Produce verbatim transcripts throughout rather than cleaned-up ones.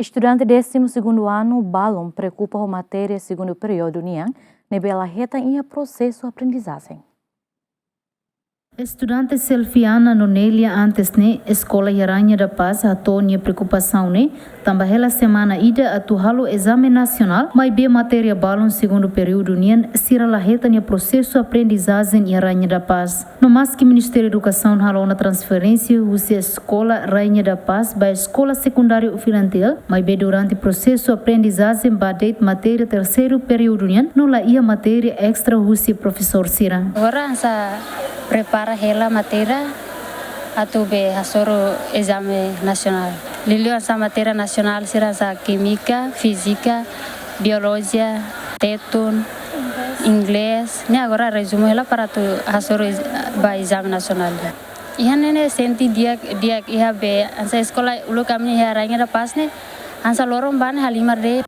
Estudante décimo segundo ano balun preokupa ho matéria segundu períodu nian, ne'ebé la hetan iha prosesu aprendizajen. Estudante Selfiana Nonelia antes ne'e eskola iha Rainha da Paz hato'o nia preokupasaun ne'e, tanba hela semana ida atu halo ezame nasionál, maibé matéria balun segundu períodu nian sira la hetan nia prosesu aprendizajen iha Rainha da Paz. No maski Ministériu Edukasaun halo ona transferénsia husi eskola Rainha da Paz ba eskola sekundáriu Filantil, maibé durante prosesu aprendizajen ba de'it matéria terseiru períodu nian no la iha matéria estra husi profesór sira. Agora hanesan prepara hela matéria atu bele hasoru ezame nasionál. Liuliu hanesan matéria nasionál sira hanesan kímika, fízika, biolojia, tetun, inglés. Ne'e agora rezumu hela para atu hasoru ez-, ba ezame nasionál. Iha ne'e ne'e sente di'ak, di'ak iha be, hanesan eskola uluk ami iha Rainha da Paz ne'e, hanesan loron bá ne'e halimar de'it,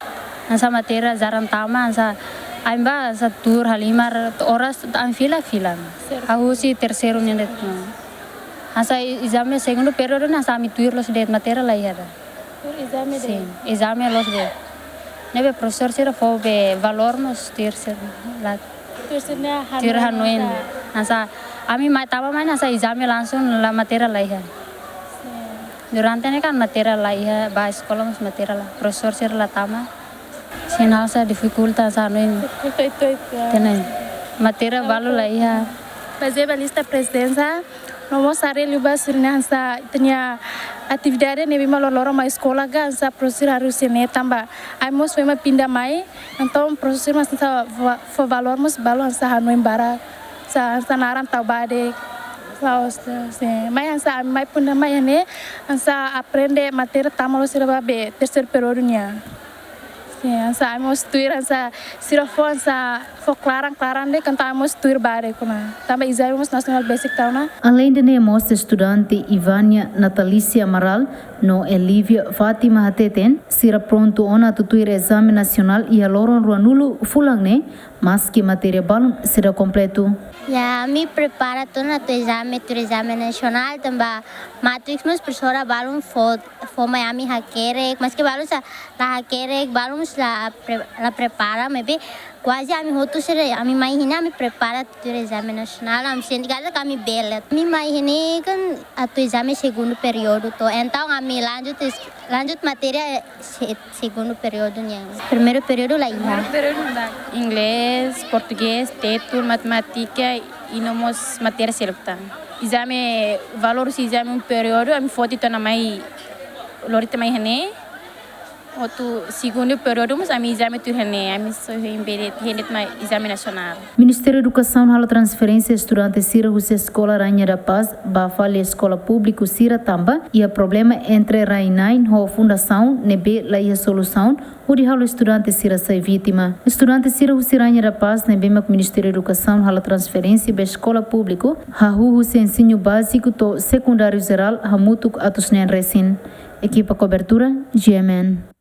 hanesan matéria jarang tama, hanesan ami bá hanesan tuur halimar, oras ami fila fila. Hahú husi terseiru nian de'it. Hanesan ezame segundu períodu ne'e hanesan ami tuir loos de'it, matéria la iha ida. Tuir ezame de'it? Sin, ezame loos de'it. Ne'ebé profesór sira fó be valór mós tuir sira la. Tuir sira hanoin. Tuir hanoin. Hanesan ami mai tama mai hanesan ezame langsung la, matéria la iha. Sin. Durante ne'e kan matéria la iha, bá eskola mós matéria la. Profesór sira la tama. Sin, hanesan difikulta hanesan hanoin. Difikulta uitoan, uitoan. Tenang. Matéria balu la iha. Bazeia ba lista prezensa, no mós haree liu ba sira-nia hanesan ita-nia atividade ne'ebé mak loroloron mai eskola ka hanesan profesór harusi ne'e tanba ami mós foin mak pinda mai, entaun profesór mós hanesan va-, fó valór mós balu hanesan hanoin barak, hanesan, hanesan naran tau ba de'it, hanesan, sin, mai hanesan ami mai pinda mai ne'e, hanesan aprende matéria tama loos sira ba be terseiru períodu nian. Sin, hanesan ami mós tuir, hanesan sira fó, hanesan fó klaran-klaran de'it, entaun ami mós tuir ba de'it ona. Tanba ezame mós nasionál besik tiha ona. Aleinde ne'e mós estudante Ivania Natalícia Amaral no Elívia Fátima hateten, sira prontu ona atu tuir ezame nasionál iha loron ruanulu fulan ne'e, maski matéria balun seidauk kompletu. Ya, ami prepara tiha ona atu ezame, tuir ezame nasionál, tanba matriks mós profesora balun fó, fó mai ami hakerek, maski balun sá la hakerek, balun sá la pre-, la prepara, maibé kuaze ami hotu sira, ami mai iha ne'e ami prepara tuir ezame nasionál, ami sente katak ami bele. Ami mai iha ne'e kan atu ezame segundu períodu to'o, entaun ami lanjut es-, lanjut matéria se-, segundu períodu nian. Primeiru períodu la iha. Primeiru períodu la. Inglés, portugés, tetun, matemátika, i no mós matéria seluk tan. Ezame, valór husi ezame un períodu, ami foti tiha ona mai, lori tiha mai iha ne'e. Hotu segundu períodu mós ami ezame tuir iha ne'e, ami só hein bele hein de'it mai ezame nasionál. Ministériu Edukasaun halo transferénsia estudante sira husi eskola Rainha da Paz ba fali eskola públiku sira tanba iha problema entre rai-na'in ho fundasaun ne'ebé la iha solusaun, hodi halo estudante sira sai vítima. Estudante sira husi Rainha da Paz ne'ebé mak Ministériu Edukasaun halo transferénsia ba eskola públiku, hahú husi ensinu báziku to'o sekundáriu jerál hamutuk atus neen resin. Ekipa kobertura, G M N.